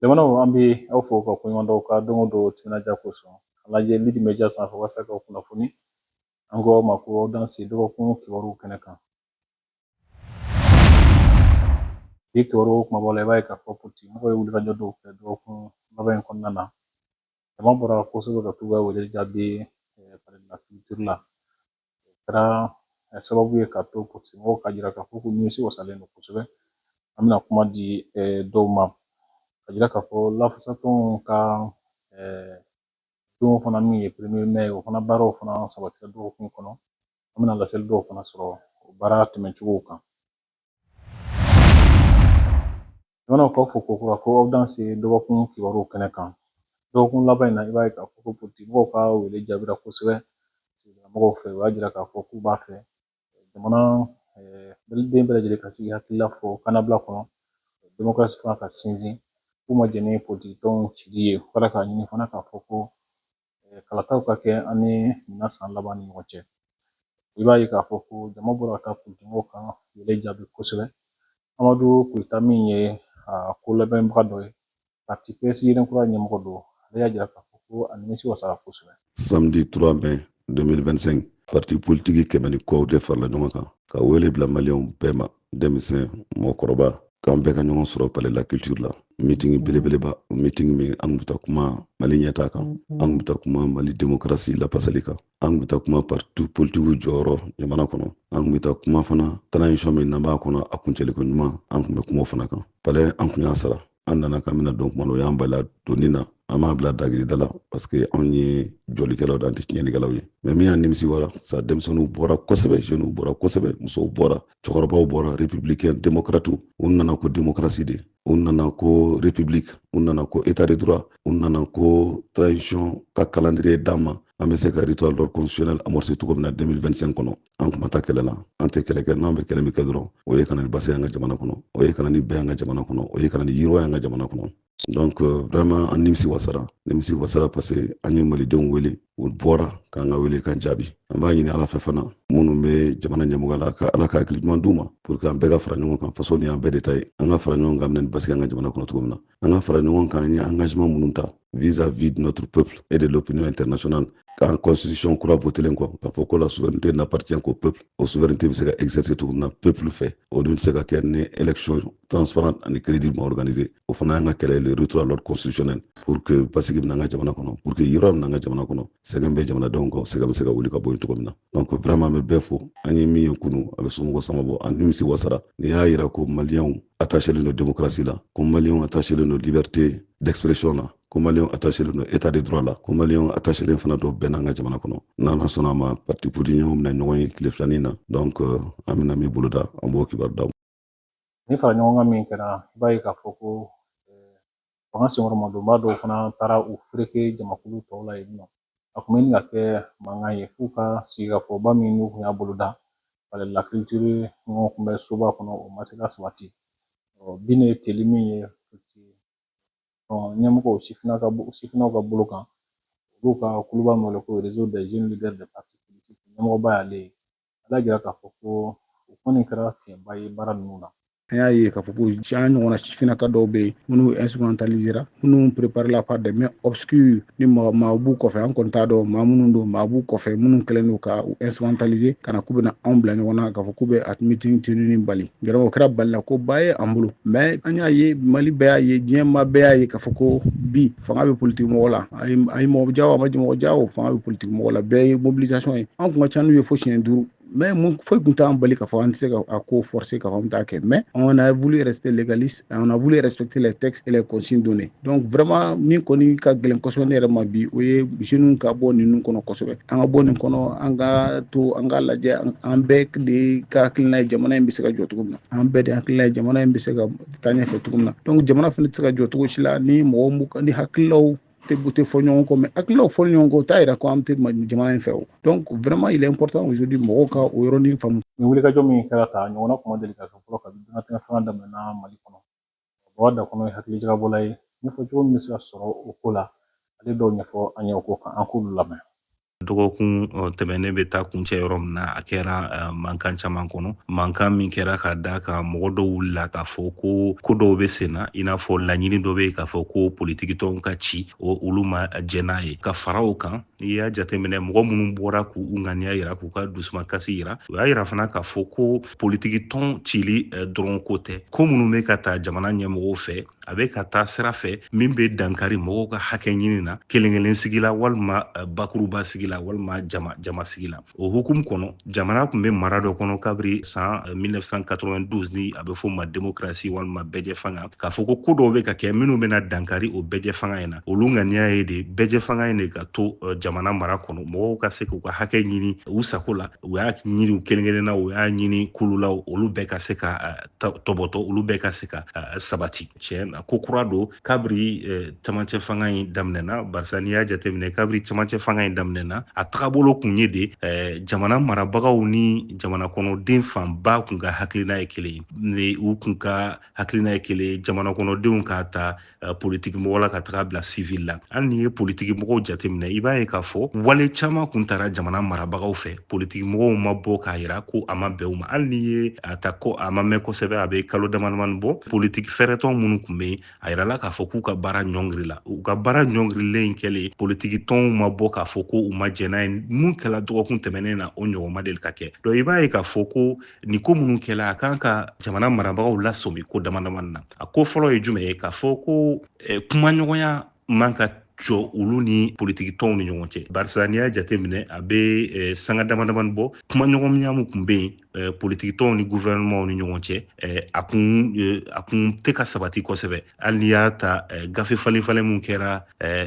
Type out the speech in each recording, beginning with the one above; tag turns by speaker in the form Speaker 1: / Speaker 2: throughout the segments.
Speaker 1: Jamanaw, an bɛ aw fo ka koɲuman dɔn ka don o don timinandiya kosɔn a lajɛ Lidi Media sanfɛ walasa k'aw kunnafoni. An ko aw ma ko aw danse dɔgɔkun kibaru kɛnɛ kan. Bi kibaru kumabaw la, i b'a ye k'a fɔ politiki mɔgɔw ye wulikajɔ dɔw kɛ dɔgɔkun laban in kɔnɔna na. Jama bɔra kosɛbɛ ka t'u ka wele jaabi Palais de la Culture la. O kɛra sababu ye k'a to politiki mɔgɔw ka jira k'a fɔ k'u nimisi wasalen don kosɛbɛ. An bɛna kuma di dɔw ma ka jira k'a fɔ lafasatɔnw ka don fana min ye premier mai, o fana baaraw fana sabatira dɔgɔkun kɔnɔ. An bɛna laseli dɔw fana sɔrɔ o baara tɛmɛcogow kan. Jamanaw, k'aw fo kokura ko aw danse dɔgɔkun kibaruw kɛnɛ kan. Dɔgɔkun laban in na, i b'a ye k'a fɔ ko politikimɔgɔw ka wele jaabira kosɛbɛ sigidalamɔgɔw fɛ. U y'a jira k'a fɔ k'u b'a fɛ jamana den bɛɛ lajɛlen ka sigi hakilila fɔ kannabila kɔnɔ, démocratie fana ka sinsin. K'u ma jɛn ni politikitɔnw cili ye. U kɛra k'a ɲini fana k'a fɔ ko kalataw ka kɛ an ni ɲinan san laban ni ɲɔgɔn cɛ. I b'a ye k'a fɔ ko jama bɔra ka taa politikimɔgɔw ka wele jaabi kosɛbɛ. Amadu Koyita min ye a ko labɛnbaga dɔ ye, parti PS Yelen Kura ɲɛmɔgɔ don, ale y'a jira k'a fɔ ko a nimisi wasara kosɛbɛ.
Speaker 2: Samedi 3 mai 2025, parti politiki 100 ni kɔw de farala ɲɔgɔn kan ka wele bila maliyɛnw bɛɛ ma, denmisɛn, mɔgɔkɔrɔba, k'an bɛɛ ka ɲɔgɔn sɔrɔ Palais de la Culture la. Meeting belebeleba, meeting min an kun bɛ taa kuma Mali ɲɛtaa kan, an kun bɛ taa kuma Mali démocratie lafasali kan, an kun bɛ taa kuma parti politikiw jɔyɔrɔ jamana kɔnɔ, an kun bɛ taa kuma fana transition min n'an b'a kɔnɔ, a kuncɛliko ɲuman, an kun bɛ kuma o fana kan. Palais, an kun y'a sara, an nana k'an bɛna don kuma na, o y'an bali donni na. An b'a bila dagirida la parce que anw ye jɔlikɛlaw de, an tɛ tiɲɛnikɛlaw ye. Mais min y'an nimisi wara sa, denmisɛnninw bɔra kosɛbɛ, jeunes bɔra kosɛbɛ, musow bɔra, cɛkɔrɔbaw bɔra, républicain, démocrate. U nana ko démocratie de, u nana ko république, u nana ko état de droit, u nana ko transition ka calendrier d'an ma, an bɛ se ka retour à l'ordre constitutionnel amorcer cogo min na 2025 kɔnɔ. An kuma ta kɛlɛ la, an tɛ kɛlɛ kɛ. N'an bɛ kɛlɛ min kɛ dɔrɔn, o ye ka na ni basi an ka jamana kɔnɔ, o ye ka na ni bɛn an ka jamana kɔnɔ, o ye ka na ni yiriwa an ka jamana kɔnɔ. Donc vraiment, an nimisi wasara, nimisi wasara, parce que an ye malidenw wele, u bɔra k'an ka wele kan jaabi. An b'a ɲini Ala fɛ fana, minnu bɛ jamana ɲɛmɔgɔ la, ka Ala ka hakili ɲuman d'u ma pour que an bɛɛ ka fara ɲɔgɔn kan. Faso ni an bɛɛ de ta ye. An ka fara ɲɔgɔn kan, bɛna ni basigi an ka jamana kɔnɔ cogo min na. An ka fara ɲɔgɔn kan, an ye engagement minnu ta vis-à-vis de notre peuple et de l'opinion internationale, k'an constitution kura votelen kɔ, k'a fɔ ko la souveraineté n'appartient qu'au peuple, o souveraineté bɛ se ka exercer cogo min na peuple fɛ, o dun tɛ se ka kɛ ni élection transparente ani crédible organisée. O fana y'an ka kɛlɛ, le retour à l'ordre constitutionnel, pour que basigi bɛ an ka jamana kɔnɔ, pour que yiriwa bɛ an ka jamana kɔnɔ, sɛgɛn bɛ jamanadenw kan, sɛgɛn bɛ se ka wuli ka bɔ yen cogo min na. Donc vraiment, an bɛ bɛɛ fo. An ye min ye kunu, a bɛ somɔgɔ sama bɔ, an nimisi wasara. Nin y'a yira ko maliyɛnw attachélen don démocratie la, ko maliyɛnw attachélen don liberté d'expression la, ko maliyɛnw attachélen don état de droit la, ko maliyɛnw attachélen fana don bɛn n'an ka jamana kɔnɔ. N'Ala sɔnna a ma, parti politique ɲɔgɔn bɛna ɲɔgɔn ye tile filanin na. Donc an bɛna min boloda, an b'o kibaru d'aw.
Speaker 1: Ni fara ɲɔgɔn kan min kɛra, i b'a ye k'a fɔ ko fanga senkɔrɔmadonba dɔw fana taara u fereke jamakulu tɔw la yen nɔ. A kun bɛ ɲini ka kɛ mankan ye f'u ka sigikafɔba min n'u kun y'a boloda Palais de la Culture ɲɔgɔn kunbɛ soba kɔnɔ, o ma se ka sabati. Bi ne teli min ye ɲɛmɔgɔw sifinnaw ka bolo kan, olu ka kuluba min wele ko Réseau des jeunes leaders des partis politiques, ɲɛmɔgɔba y'ale ye. Ala jira k'a fɔ ko o kɔni kɛra fiɲɛba ye baara ninnu na.
Speaker 3: An y'a ye k'a fɔ ko an ɲɔgɔnna sifinnaka dɔw bɛ yen minnu instrumentalisera, minnu préparé la par des mains obscures, ni maa maa b'u kɔfɛ. An kɔni t'a dɔn maa minnu don, maa b'u kɔfɛ minnu kɛlen don ka instrumentaliser ka na k'u bɛna anw bila ɲɔgɔn na, k'a fɔ k'u bɛ a meeting tenue bali. Gɛrɛ o kɛra balila ko ba ye an bolo. Mais an y'a ye, Mali bɛɛ y'a ye, diɲɛ maa bɛɛ y'a ye k'a fɔ ko bi fanga bɛ politique mɔgɔ la. A ye mɔgɔ diya o, a ma mɔgɔ diya o, fanga bɛ politique mɔgɔ la. Bɛɛ ye mobilisation ye. An kun ka ca n'u ye fo siɲɛ 5, mais mun foyi tun t'an bali k'a fɔ an tɛ se ka a ko forcer k'a fɔ an bɛ taa kɛ. Mais on a voulu rester légaliste, on a voulu respecter les textes et les consignes données. Donc vraiment, min kɔni ka gɛlɛn kosɛbɛ ne yɛrɛ ma bi, o ye jeunes ka bɔ ninnu kɔnɔ kosɛbɛ. An ka bɔ nin kɔnɔ, an ka to, an ka lajɛ, an bɛɛ de ka hakilina ye jamana in bɛ se ka jɔ cogo min na, an bɛɛ de hakilina ye jamana in bɛ se ka taa ɲɛfɛ cogo min na. Donc jamana fana tɛ se ka jɔ cogo si la ni mɔgɔ ni hakililaw tɛ fɔ ɲɔgɔn kɔ. Mais hakililaw fɔli ɲɔgɔn kɔ, o t'a yira ko an tɛ jamana in fɛ o. Donc vraiment, il est important aujourd'hui mɔgɔw ka o yɔrɔnin faamu.
Speaker 1: Nin wulikajɔ min kɛra ta ɲɔgɔnna kuma deli ka kɛ fɔlɔ kabi diɲɛlatigɛ fanga daminɛna Mali kɔnɔ. Baba Dakɔnɔ ye hakili jagabɔla ye, ɲɛfɔ cogo min bɛ se ka sɔrɔ o ko la, ale dɔw ɲɛfɔ an ye o ko kan, an k'olu lamɛn.
Speaker 4: Dɔgɔkun tɛmɛnen bɛ taa kuncɛ yɔrɔ min na, a kɛra mankan caman kɔnɔ, mankan min kɛra ka da kan mɔgɔ dɔw wulila k'a fɔ ko ko dɔw bɛ sen na, i n'a fɔ laɲini dɔ bɛ yen k'a fɔ ko politikitɔnw ka ci, olu ma jɛn n'a ye. Ka fara o kan, n'i y'a jateminɛ, mɔgɔ minnu bɔra k'u ŋaniya yira, k'u ka dusumakasi yira, u y'a yira fana k'a fɔ ko politikitɔn cili dɔrɔn ko tɛ. Ko minnu bɛ ka ta jamana ɲɛmɔgɔw fɛ, a bɛ ka taa sira fɛ min bɛ dankari mɔgɔw ka hakɛ ɲini na, kelen kelen sigi la, walima bakuruba sigi la, walima jama jama sigi la. O hukumu kɔnɔ, jamana tun bɛ mara dɔ kɔnɔ kabiri san 1992, ni a bɛ fɔ o ma démocratie walima bɛɛjɛ fanga, k'a fɔ ko ko dɔw bɛ ka kɛ minnu bɛna dankari o bɛɛjɛ fanga in na. Olu ŋaniya ye de bɛɛjɛ fanga in de ka to jamana mara kɔnɔ, mɔgɔw ka se k'u ka hakɛ ɲini u sago la. U y'a ɲini u kelen kelen na, u y'a ɲini kulu la, olu bɛɛ ka se ka tɔbɔtɔ, olu bɛɛ ka se ka sabati. Tiɲɛ na, ko kura don kabiri camancɛ fanga in daminɛna, barisa n'i y'a jateminɛ, kabiri camancɛ fanga in daminɛna, a tagabolo kun ye de jamana marabagaw ni jamana kɔnɔden fanba kun ka hakilina ye kelen ye, ni u kun ka hakilina ye kelen ye, jamana kɔnɔdenw k'a ta politiki mɔgɔ la ka taga bila civil la. Hali n'i ye politiki mɔgɔw jateminɛ, i b'a ye k'a fɔ wale caman kun tara jamana marabagaw fɛ, politiki mɔgɔw ma bɔ k'a yira ko a ma bɛn u ma. Hali n'i ye a ta ko a ma mɛn kosɛbɛ, a bɛ kalo damadamani bɔ, politiki fɛrɛtɔn minnu kun bɛ yen, a yirala k'a fɔ k'u ka baara ɲɔngirila. U ka baara ɲɔngirilen kɛlen, politiki tɔnw ma bɔ k'a fɔ ko u ma jɛn n'a ye. Mun kɛla dɔgɔkun tɛmɛnen na, o ɲɔgɔn ma deli ka kɛ. Donc i b'a ye k'a fɔ ko nin ko minnu kɛla, a kan ka jamana marabagaw lasɔmi ko dama damani na. A ko fɔlɔ ye jumɛn ye? K'a fɔ ko kumaɲɔgɔnya man ka jɔ olu ni politiki tɔnw ni ɲɔgɔn cɛ, barisa n'i y'a jateminɛ, a bɛ sanga dama damani bɔ, kumaɲɔgɔnya min kun bɛ yen politiki tɔnw ni gouvernement ni ɲɔgɔn cɛ, a kun tɛ ka sabati kosɛbɛ. Hali n'i y'a ta, gafe falen falen mun kɛra,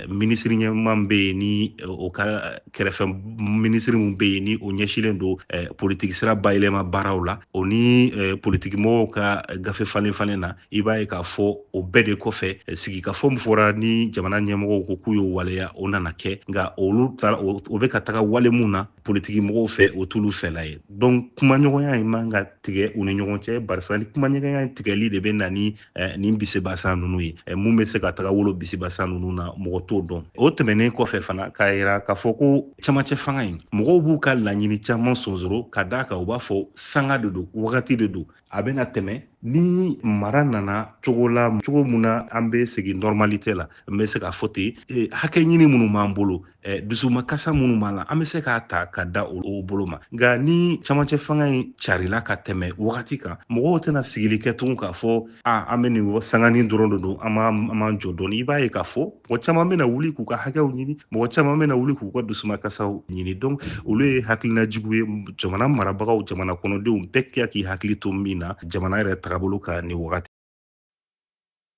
Speaker 4: minisiri ɲɛmaa min bɛ yen ni o ka kɛrɛfɛ minisiri min bɛ yen ni o ɲɛsinnen don politiki sira bayɛlɛma baaraw la, o ni politiki mɔgɔw ka gafe falen falen na, i b'a ye k'a fɔ o bɛɛ de kɔfɛ, sigikafɔ min fɔra ni jamana ɲɛmɔgɔw ko k'u y'o waleya, o nana kɛ. Nka olu taara, o bɛ ka taga wale mun na politiki mɔgɔw fɛ, o t'olu fɛla ye. Donc kumaɲɔgɔnya in man ka tigɛ u ni ɲɔgɔn cɛ, barisa ni kumaɲɔgɔnya in tigɛli de bɛ na ni nin bisibasa ninnu ye. Mun bɛ se ka taga wolo bisibasa ninnu na, mɔgɔ t'o dɔn. O tɛmɛnen kɔfɛ fana, k'a yira k'a fɔ ko camancɛ fanga in, mɔgɔw b'u ka laɲini caman sonsoro ka d'a kan u b'a fɔ sanga de don, wagati de don, a bɛna tɛmɛ. Ni mara nana cogo la, cogo mun na an bɛ segin normalité la, n bɛ se k'a fɔ ten, hakɛ ɲini minnu b'an bolo, dusumakasa minnu b'an la, an bɛ se k'a ta ka da o bolo ma. Nka ni camancɛ fanga in carila ka tɛmɛ wagati kan, mɔgɔw tɛna sigili kɛ tugun k'a fɔ a an bɛ nin sanganin dɔrɔn de don, an b'an jɔ dɔɔni. I b'a ye k'a fɔ mɔgɔ caman bɛna wuli k'u ka hakɛw ɲini, mɔgɔ caman bɛna wuli k'u ka dusumakasaw ɲini. Donc olu ye hakilina jugu ye jamana marabagaw, jamana kɔnɔdenw bɛɛ kɛ k'i hakili to min na jamana yɛrɛ tagabolo kan nin wagati.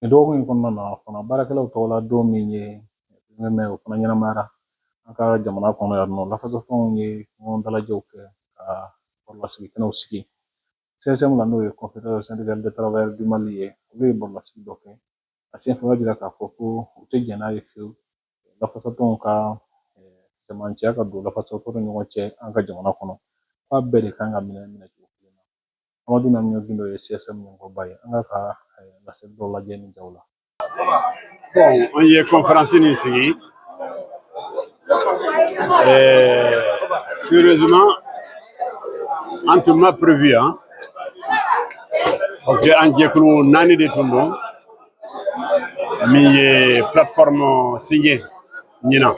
Speaker 1: Nin dɔgɔkun in kɔnɔna na fana, baarakɛlaw tɔgɔla don min ye mɛ, o fana ɲɛnamayara an ka jamana kɔnɔ yan nɔ. Lafasatɔnw ye ɲɔgɔn dalajɛw kɛ ka barolasigi kɛnɛw sigi. CSM la, n'o ye Confédération syndicale des travailleurs du Mali ye, olu ye barolasigi dɔ kɛ. A senfɛ, o y'a jira k'a fɔ ko u tɛ jɛn n'a ye fiyewu, lafasatɔnw ka sɛmanciya ka don lafasatɔnw ni ɲɔgɔn cɛ an ka jamana kɔnɔ, k'a bɛɛ de kan ka minɛ minɛcogo kelen na. Amadu Namiɲɔ Gindo ye CSM ɲɛmɔgɔba ye. An ka laseli dɔw lajɛ nin jaw la.
Speaker 5: Bon, an ye conférence nin sigi. Sérieusement, an tun ma prévu, hein, parce que an jɛkulu naani de tun don min ye plateforme signé ɲinan.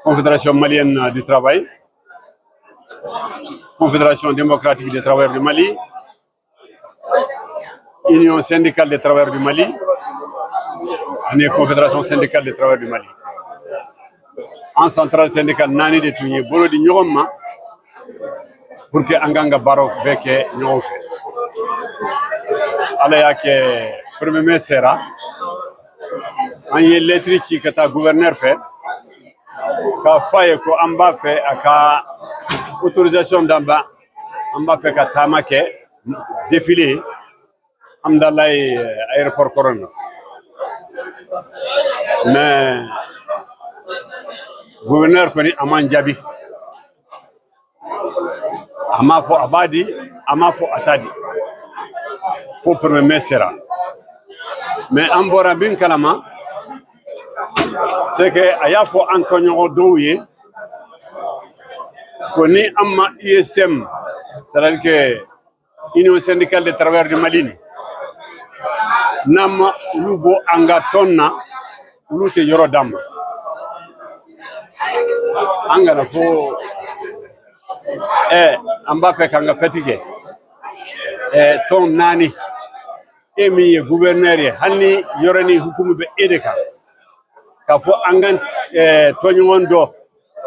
Speaker 5: Confédération malienne du travail, Confédération démocratique des travailleurs du Mali, Union syndicale des travailleurs du Mali ani Confédération syndicale des travailleurs du Mali. An centrale syndicale naani de tun ye bolo di ɲɔgɔn ma pour que an k'an ka baaraw bɛɛ kɛ ɲɔgɔn fɛ. Ala y'a kɛ, 1er mai sera, an ye lettre ci ka taa gouverneur fɛ k'a fɔ a ye ko an b'a fɛ a ka autorisation d'an ma, an b'a fɛ ka taama kɛ, défilé Hamdallaye aéroport kɔrɔ na. Mais gouverneur kɔni a man jaabi, a m'a fɔ a b'a di, a m'a fɔ a t'a di, fo 1er mai sera. Mais an bɔra min kalama, C'est que a y'a fɔ an tɔɲɔgɔn dɔw ye ko ni an ma USTM, c'est-à-dire que Union syndicale des travailleurs du Mali, nin n'an ma olu bɔ an ka tɔn na, olu tɛ yɔrɔ d'an ma. An kana fɔ an b'a fɛ k'an ka fɛti kɛ tɔn naani. E min ye gouverneur ye, hali ni yɔrɔ ni hukumu bɛ e de kan, k'a fɔ an ka tɔnɲɔgɔn dɔ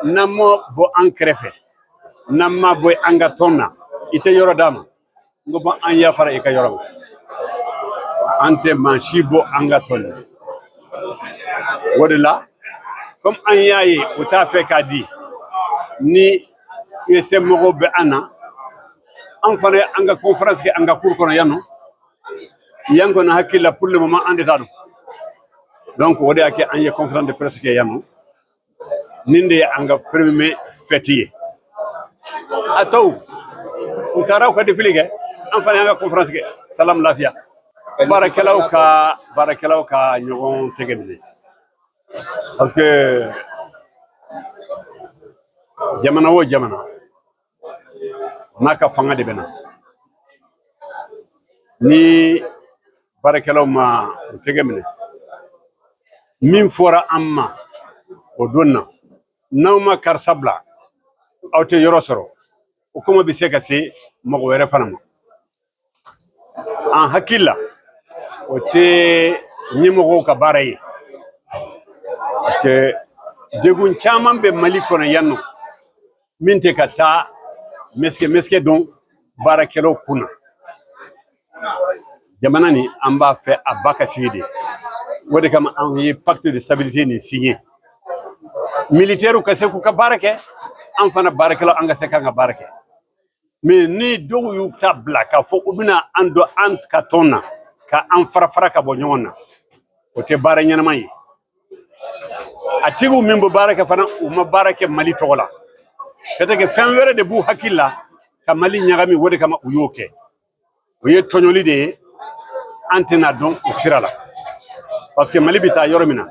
Speaker 5: n'an ma bɔ an kɛrɛfɛ, n'an ma bɔ an ka tɔn na, i tɛ yɔrɔ d'a ma. N ko bon, an yafara i ka yɔrɔ ma, an tɛ maa si bɔ an ka tɔn na. O de la, comme an y'a ye o t'a fɛ k'a di ni USTM mɔgɔw bɛ an na, an fana ye an ka conférence kɛ an ka cour kɔnɔ yan nɔ. Yan kɔni, hakili la, pour le moment an de t'a dɔn. Donc o de y'a kɛ an ye conférence de presse kɛ yan nɔ. Nin de ye an ka premier mai fête ye. A tɔw, u taara u ka défilé kɛ, an fana y'an ka conférence kɛ. Salam, lafiya. Baarakɛlaw ka ɲɔgɔn tɛgɛ minɛ, parce que jamana o jamana n'a ka fanga de bɛ na, ni baarakɛlaw ma u tɛgɛ minɛ, min fɔra an ma o don na, n'aw ma karisa bila, aw tɛ yɔrɔ sɔrɔ. O kuma bɛ se ka se mɔgɔ wɛrɛ fana ma. An hakili la, o tɛ ɲɛmɔgɔw ka baara ye, parce que degun caman bɛ Mali kɔnɔ yan nɔ min tɛ ka taa mesquer mesquer don baarakɛlaw kunna. Jamana nin, an b'a fɛ a ba ka sigi de. O de kama an ye pacte de stabilité nin signé. Militaires ka se k'u ka baara kɛ, an fana baarakɛlaw, an ka se k'an ka baara kɛ. Mais ni dɔw y'u ta bila k'a fɔ u bɛna an dɔn an ka tɔn na, ka an fara fara ka bɔ ɲɔgɔn na, o tɛ baara ɲɛnama ye. A tigiw min bɛ baara kɛ fana, u ma baara kɛ Mali tɔgɔ la. Peut-être que fɛn wɛrɛ de b'u hakili la ka Mali ɲagami, o de kama u y'o kɛ. O ye tɔɲɔli de ye. An tɛna dɔn o sira la, parce que Mali bɛ taa yɔrɔ min na,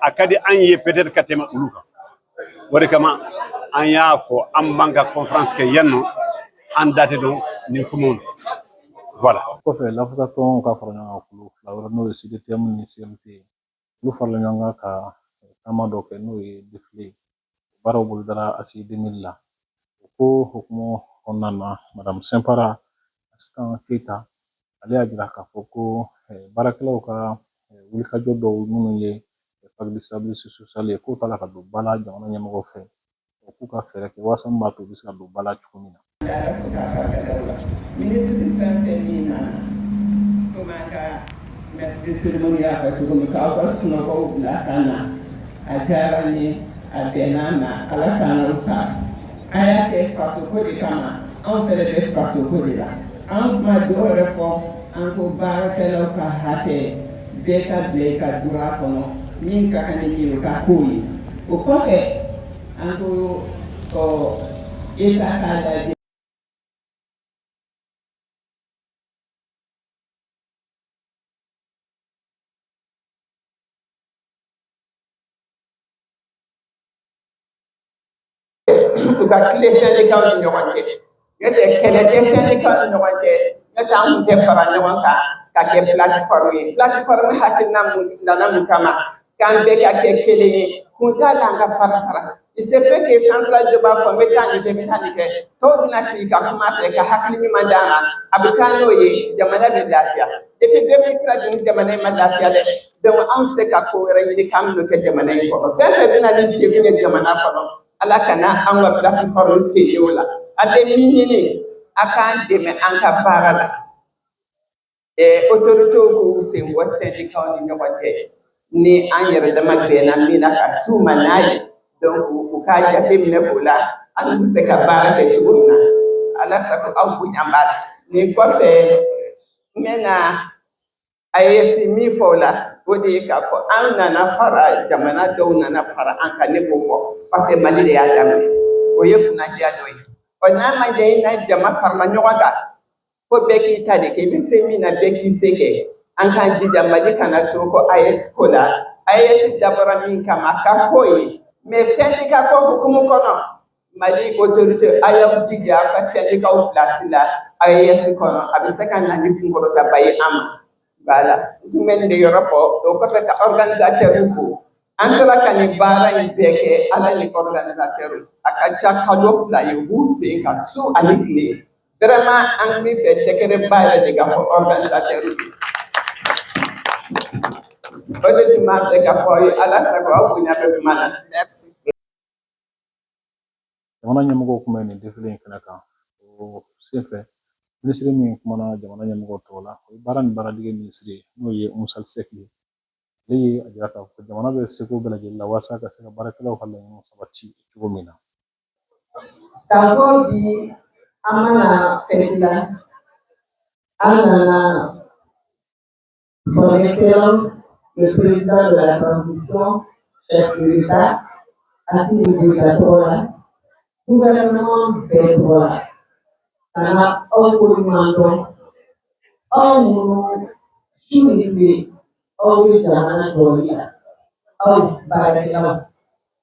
Speaker 5: a ka di an ye peut-être ka tɛmɛ olu kan. O de kama an y'a fɔ an b'an ka conférence kɛ yan nɔ, an da tɛ don nin kumaw na. Voilà.
Speaker 1: Kɔfɛ, lafasatɔnw ka fara ɲɔgɔn kan kulu fila wɛrɛ, n'o ye CDTM ni CMT ye, olu farala ɲɔgɔn kan ka taama dɔ kɛ, n'o ye défilé. Baaraw bolodara ACI 2000 la. O ko hukumu kɔnɔna na, madame Sɛnpara Asitan Keyita, ale y'a jira k'a fɔ ko baarakɛlaw ka wulikajɔ dɔw minnu ye pacte de stabilité sociale ye, k'o t'a la ka don ba la jamana ɲɛmɔgɔw fɛ, o k'u ka fɛɛrɛ kɛ walasa min b'a to u bɛ se ka don ba la cogo min na.
Speaker 6: Minisiri fɛn fɛn min nana, komi an ka maître de cérémonie y'a fɔ cogo min, k'aw ka sunɔgɔw bila ka na, a diyara n ye, a bɛnna an ma. Ala k'an sara. A y'a kɛ fasoko de kama, anw fɛnɛ bɛ fasoko de la. An kuma dɔw yɛrɛ fɔ, an ko baarakɛlaw ka hakɛ bɛɛ ka bila i ka droit kɔnɔ, min ka kan ni min ye, o ka k'o ye. O kɔfɛ, an ko ɔ État k'a lajɛ.
Speaker 7: U ka tile syndicats ni ɲɔgɔn cɛ, n'o tɛ kɛlɛ tɛ syndicats ni ɲɔgɔn cɛ. N'o tɛ, an kun tɛ fara ɲɔgɔn kan ka kɛ plateforme ye. Plateforme hakilina mun nana mun kama? K'an bɛɛ ka kɛ kelen ye. Kun t'a la an ka fara fara. Il se peut que centrale dɔ b'a fɔ n bɛ taa nin kɛ, n bɛ taa nin kɛ, tɔw bɛna sigi ka kuma fɛ ka hakili ɲuman d'a ma, a bɛ taa n'o ye, jamana bɛ lafiya. Depuis 2013 ni jamana in ma lafiya dɛ. Donc anw se ka ko wɛrɛ ɲini k'an bɛn'o kɛ jamana in kɔnɔ. Fɛn fɛn bɛna ni degun ye jamana kɔnɔ, Ala kana an ka plateforme sen ye o la. An bɛ min ɲini, a k'an dɛmɛ an ka baara la. Autorités k'u sen bɔ syndicats ni ɲɔgɔn cɛ. Ni an yɛrɛ dama bɛnna min na ka s'u ma n'a ye, donc u k'a jateminɛ o la, an bɛ se ka baara kɛ cogo min na. Ala sago aw bonya b'a la. Nin kɔfɛ, n bɛna AES min fɔ o la, o de ye k'a fɔ an nana fara, jamana dɔw nana fara an kan. Ne k'o fɔ parce que Mali de y'a daminɛ, o ye kunnadiya dɔ ye. Ɔ n'a ma ɲɛ i na jama farala ɲɔgɔn kan, fo bɛɛ k'i ta de kɛ, i bɛ se min na, bɛɛ k'i se kɛ. An k'an jija, Mali kana to ko AES ko la. AES dabɔra min kama a ka ko ye, mais syndicat ko hukumu kɔnɔ, Mali autorité, a y'aw jija aw ka syndicatw place la AES kɔnɔ, a bɛ se ka na ni kunkɔrɔtaba ye an ma. Voilà, n tun bɛ nin de yɔrɔ fɔ. O kɔfɛ, ka organisateur fo. An sera ka nin baara in bɛɛ kɛ Ala ni organisateur. A ka ca kalo 2 ye, u b'u sen kan su ani tile. Vraiment, an bɛ fɛ tɛgɛrɛba yɛrɛ de ka fɔ organisateur ye. O de tun b'a fɛ ka fɔ aw ye. Ala sago, aw bonya bɛ kuma na. Merci.
Speaker 1: Jamana ɲɛmɔgɔw tun bɛ nin défilé in kɛnɛ kan. O senfɛ, minisiri min kumana jamana ɲɛmɔgɔw tɔgɔ la, o ye baara ni baaradege minisiri ye, n'o ye Musa Sɛki ye. Ale ye a jira k'a fɔ jamana bɛ seko bɛɛ lajɛlen la walasa ka se ka baarakɛlaw ka laɲiniw sabati cogo min na.
Speaker 8: K'a fɔ bi, an mana fête la, an nana Son Excellence le Président de la Transition, chef de l'État, Assimi Goïta tɔgɔ la, gouvernement bɛɛ tɔgɔ la, ka na aw koɲuman dɔn, aw minnu su ni tile aw bɛ jamana jɔli la, aw baarakɛlaw,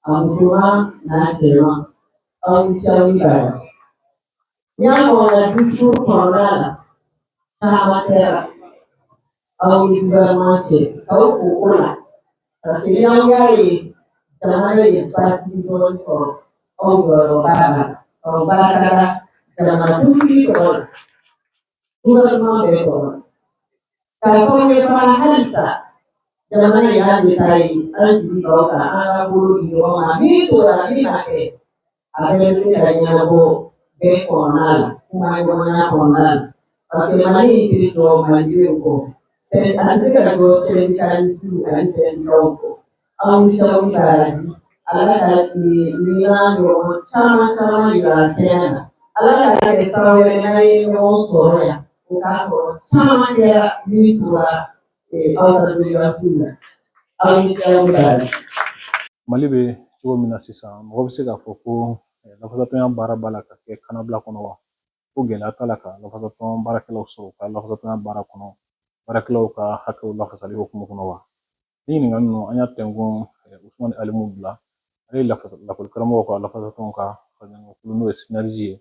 Speaker 8: a musoman n'a cɛman, aw ni ce, aw ni baraji. N y'a fɔ n ka discours kɔnɔna la, caman kɛra aw ni gouvernement cɛ, k'aw fo o la, parce que n'aw y'a ye jamana ye basigi dɔɔni sɔrɔ, aw jɔyɔrɔ b'a la, aw barikada jamanakuntigi tɔgɔ la, gouvernement bɛɛ tɔgɔ la. K'a fɔ aw ye fana halisa, jamana in y'an de ta ye, an jigi b'aw kan, an ka bolo di ɲɔgɔn ma. Min tora, min ma kɛ, a bɛɛ bɛ se ka ɲɛnabɔ bɛɛ kɔnɔna la, kumaɲɔgɔnya kɔnɔna la, parce que Mali in tɛ jɔ malidenw kɔ, a tɛ se ka jɔ syndicaliste ani syndicats kɔ. Aw ni ce, aw ni baraji. Ala ka nin n'a ɲɔgɔn caman caman yira kɛnɛ na. Ala ka kɛ san wɛrɛ, n'an ye ɲɔgɔn sɔrɔ yan, o k'a sɔrɔ caman kɛra min tora aw ka délégation la. Aw ni ce, aw ni baraji.
Speaker 1: Mali bɛ cogo min na sisan, mɔgɔ bɛ se k'a fɔ ko lafasatɔnya baara b'a la ka kɛ kannabila kɔnɔ wa? Ko gɛlɛya t'a la ka lafasatɔn baarakɛlaw sɔrɔ u ka lafasatɔnya baara kɔnɔ, baarakɛlaw ka hakɛw lafasali hukumu kɔnɔ wa? Ni ɲininkali ninnu, an y'a tɛnkun Usumani Alimu bila, ale ye lakɔlikaramɔgɔw ka lafasatɔnw ka faraɲɔgɔnkulu, n'o ye SYNERJ ye,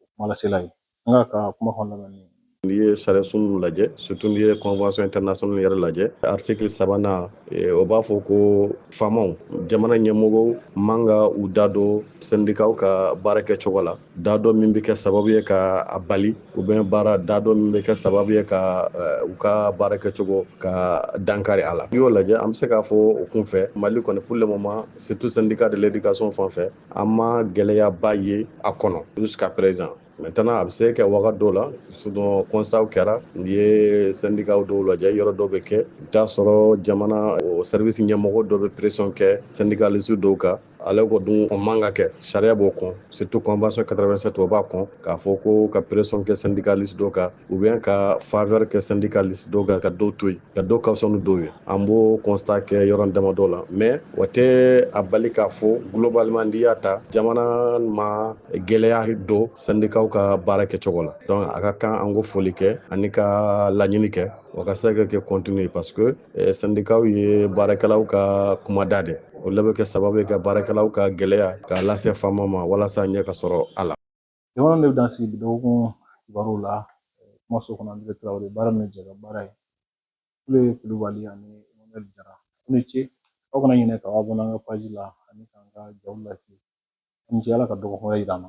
Speaker 1: o kumalasela ye. An ka kuma kɔnɔ lamɛn.
Speaker 9: N'i ye sariya sun lajɛ, surtout n'i ye convention internationale yɛrɛ lajɛ, article sabanan, o b'a fɔ ko faamaw, jamana ɲɛmɔgɔw man ka u da don syndicatw ka baara kɛcogo la, da dɔ min bɛ kɛ sababu ye ka a bali, ou bien baara da dɔ min bɛ kɛ sababu ye ka u ka baara kɛcogo ka dankari a la. N'i y'o lajɛ, an bɛ se k'a fɔ o kunfɛ, Mali kɔni, pour le moment, surtout syndicat de l'éducation fan fɛ, an ma gɛlɛyaba ye a kɔnɔ jusqu'à présent. Maintenant, a bɛ se kɛ waga dɔw la, sinon constat kɛra, n'i ye syndicat dɔw lajɛ, yɔrɔ dɔw bɛ kɛ, i bɛ taa sɔrɔ jamana o service ɲɛmɔgɔ dɔ bɛ pression kɛ syndicaliste dɔw kan. Ale ko dun, o man ka kɛ, sariya b'o kɔn, surtout convention 87, o b'a kɔn k'a fɔ ko ka pression kɛ syndicaliste dɔw kan, ou bien ka faveur kɛ syndicaliste dɔw kan, ka dɔw to yen, ka dɔw ka fisa ni dɔw ye. An b'o constat kɛ yɔrɔ damadɔ la, mais o tɛ a bali k'a fɔ globalement, n'i y'a ta, jamana ma gɛlɛya don syndicats ka baara kɛcogo la. Donc a ka kan an ko foli kɛ ani ka laɲini kɛ, o ka se ka kɛ continuer, parce que syndicats ye baarakɛlaw ka kumada de, o de bɛ kɛ sababu ye ka baarakɛlaw ka gɛlɛya k'a lase faama ma walasa ɲɛ ka sɔrɔ a la.
Speaker 1: Jamana de bɛ dan sigi bi dɔgɔkun kibaruw la kumaso kɔnɔ. André Traoré, baara min jɛ ka baara ye, olu ye Kulubali ani Emmanuel Jara. Aw ni ce, aw kana ɲinɛ k'aw abonné an ka page la ani k'an ka jaw like. Aw ni ce, Ala ka dɔgɔkun wɛrɛ yira an na.